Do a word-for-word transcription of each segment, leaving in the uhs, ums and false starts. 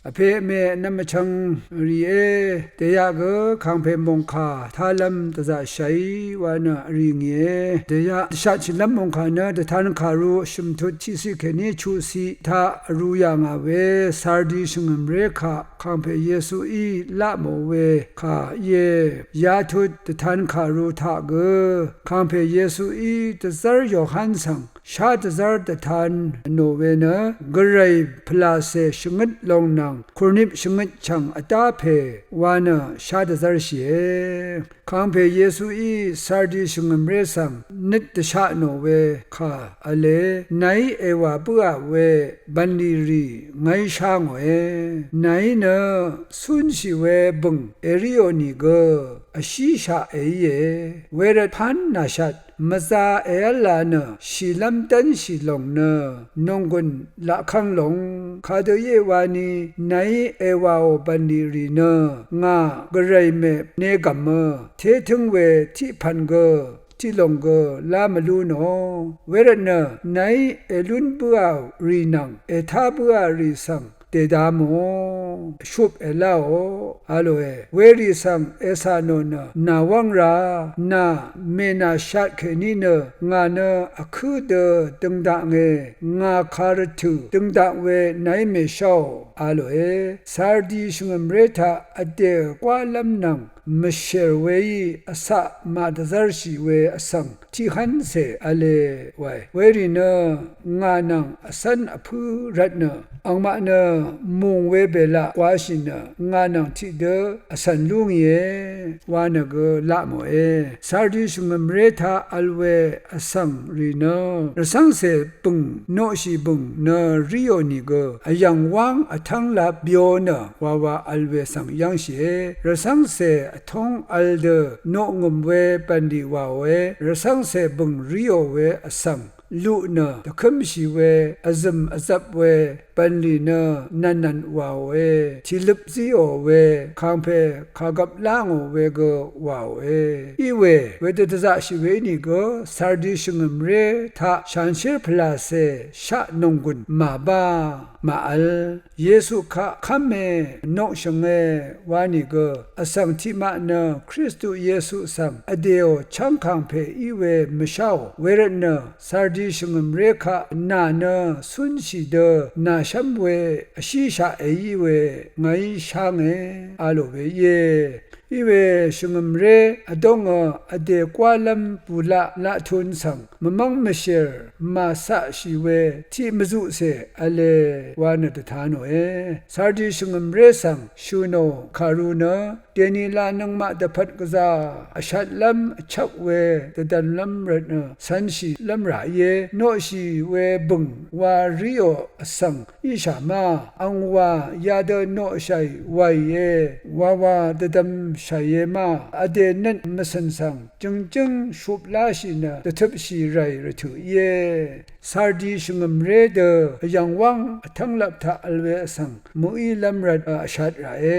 Vpè vmè vnvm vchvng rìé, dèyaq gø kàngpè mòngkà tálv́m dvzaqshàí wa nø vrì ngìe. Dèyaq dvshatshìlv́m mòngkà nø dvtan kàru shø̀mtut tiqciq kèní chuqciq taq vrū yà ngà we Sardi shvngø̀mré kaq kàngpè Yesuí laq mò we kà íe. Yatut dvtan kàru taq gø kàngpè Yesuí dvzv́r Yohan svng shá dvzv́r dvtan nò we nø, Gvray pvlàcè shvngøt lòng nvng kùrnip shvngøt chv̀ng vdá pè wa nø shá dvzv́rshìe. Kàngpè Yesuí Sardi shvngø̀mré svng nøt dvshat nò we kà v̄le, nàí èwà bǿà we bv̀nlì rì ngàí shá ngòe. Nàí nø cúnshì we bø̀ng èríò nìgø vshíshaq èíe. Wervt pán nàshat mvzā èv́la nø shìlv́m dv́nshì lòng nø nònggùn laqkv́ng lòng. Kadø íe wani nàí èwàò bv̀nlì rì nø ngà Gvray mè negv̀mø tétǿng we tiq pv̀n gø tiq lòng gø lá mvlú nò. Wervt nø nàí èlún bǿà rì nvng ètá bǿà rì svng dèda mò, shup èláò a lòe. Werì svng ècà nò nø nàwv́ng ra, nà mènàshat kèní nø ngà nø vkǿ dø døng daknge, ngà kà rvtø̀ døng dak we nàí mèsháò a lòe. Sardi shvngø̀mré taq vdè gwálv́m nvng mvshèr weí vcaq màdvzv́rshì we vsvng tiqhv́ncè v̄le wae. Werì nø ngà nvng vcv́n vpǿ rvtnø angmaq nø mùng we bèlaq gwashì nø ngà nvng tiqdø vcv̀n lú ngìe wa nø gø laq mòe. Sardi shvngø̀mré taq vl we vsvng rì nø rvcv́ngcè bø̀ng noqshì bø̀ng nø ríò nìgø vyv̀ng wáng vtv́nglap byo nø wawa vl we svng yv́ngshìe. Rvcv́ngcè vtóng vl dø noqngø̀m we bv̀nlì wàòe. Rvcv́ngcè bø̀ng ríò we vsvng luq nø dvkǿmshì we vzø̀m vzvp we bv̀nlì nø nv̀nnv̀n wàòe. Tìløp zíò we kàngpè kàgvp lá ngò we gø wàòe. Iwe wedø dvzaqshì we ínìgø Sardi shvngø̀mré taq shanshér pvlàcè shaq nònggùn màbá màvl. Yesu kaq kv́me noqshø̀nge wa nìgø vsvng tiqmaq nø Kristu Yesu svng vdèò chv́ng kàngpè í we mvsháò. Wervtnø Sardi shvngø̀mré kaq nà nø cúnshì dø nàshv́m we vshíshaq èí we ngàí shánge a lò we íe. Iwe shvngø̀mré vdóngø vdè gwálv́m bùlaq laqtun svng mvmv́ng mvshèr màcaqshì we tiq mvzuqcè v̄le wa nø dvta nòe. Sardi shvngø̀mré svng shø̀ nò kàru nø dèni la nøngmaq dvpvt gvzà vshatlv́m vchvk we dvdv̀nlv́m rvtnø cv̄nshìlv́m rà íe. Noqshì we bø̀ng wa ríò vsvng íshà ma, angwà yadø noqshàì wàìe, wawa dvdvmshàìe ma, vdè nøt mvcø̀n svng jø̀ngjǿng shup láshì nø dvtøpshì ràì rvtø̀ íe. Sardi shvngø̀mré dø vyv̀ng wáng vtv́nglap taq vl we vsvng mø̀ílv́m rvt vshat ràe.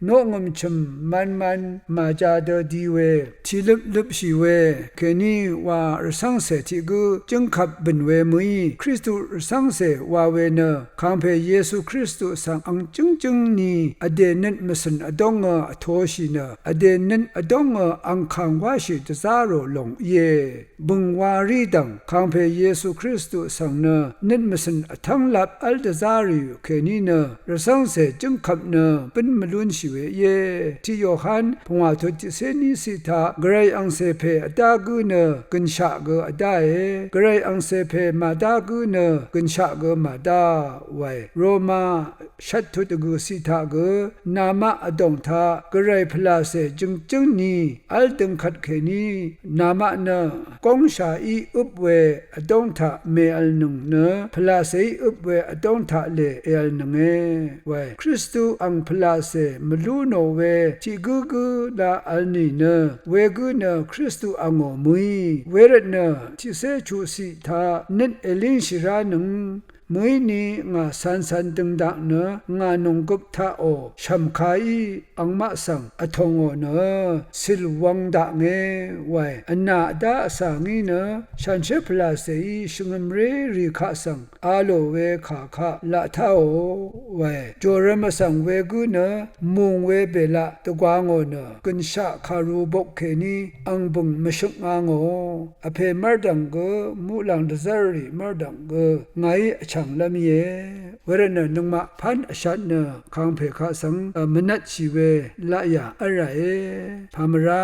Noqngø̀m chø̀m manman màja dø di we, tìløp løpshì we, kèní wa rvcv́ngcè tiq gǿ jǿngkvp bø̀n we mø̀í, Kristu rvcv́ngcè wa we nø, kàngpè Yesu Kristu svng ang jǿngjǿng ni vdè nøt mvcø̀n vdóngø vtōshì nø, vdè nøt vdóngø ang kàng wáshì dvzá rò lòng íe. Bø̀ng wa rí dv̀ng kàngpè Yesu Kristu svng nø nøt mvcø̀n vtv́nglap v́l dvzá rìò kèní nø rvcv́ngcè jǿngkvp nø bǿn mvlúnshì we íe. Tiq Yohan pungwà tut tiqcé ní ciq taq, Gvray angcè pè vdá gǿ nø gø̀nshaq gø vdáe. Gvray angcè pè màdá gǿ nø gø̀nshaq gø màdá wae. Roma shvt tut dvgø̀ ciq taq gø namaq vdòng taq Gvray pvlàcè jø̀ngjǿng ni v́l døngkvt kèní namaq nø góngshàí øp we vdóng taq mèvlnøng nø pvlàcèí øp we vdóng taq lè èvlnønge wae. Kristu ang pvlàcè mvlú nò we tiq gǿgǿ la vl nìnø wegǿ nø Kristu angò mø̀í. Wervtnø tiqcé chuqciq taq nøt èlíngshì ránøng Mø̀íni ngà cancan døng daknø ngà nònggøp taqò shv̀mkaí angmaq svng vtòngò nø cìl wvng daknge wae. Vnà vdá vsà ngí nø shanshér pvlàcèí shvngø̀mré rì kaq svng a lò we kà kaq laq táò wae. Jòrvm vsvng wegǿ nø mùng we bèlaq dvgwangò nø gø̀nshaq kàru bokkèní ang bø̀ng mvshøkngangò. Vpè mv́rdv̀ng gø muqlàng dvzv́rrì mv́rdv̀ng gø ngàí vchv̀nglv́m íe. Wervtnø nøngmaq pv́n vshat nø kàngpè kaq svng mvnvtshì we laqyà v́lràe. Pàmvrá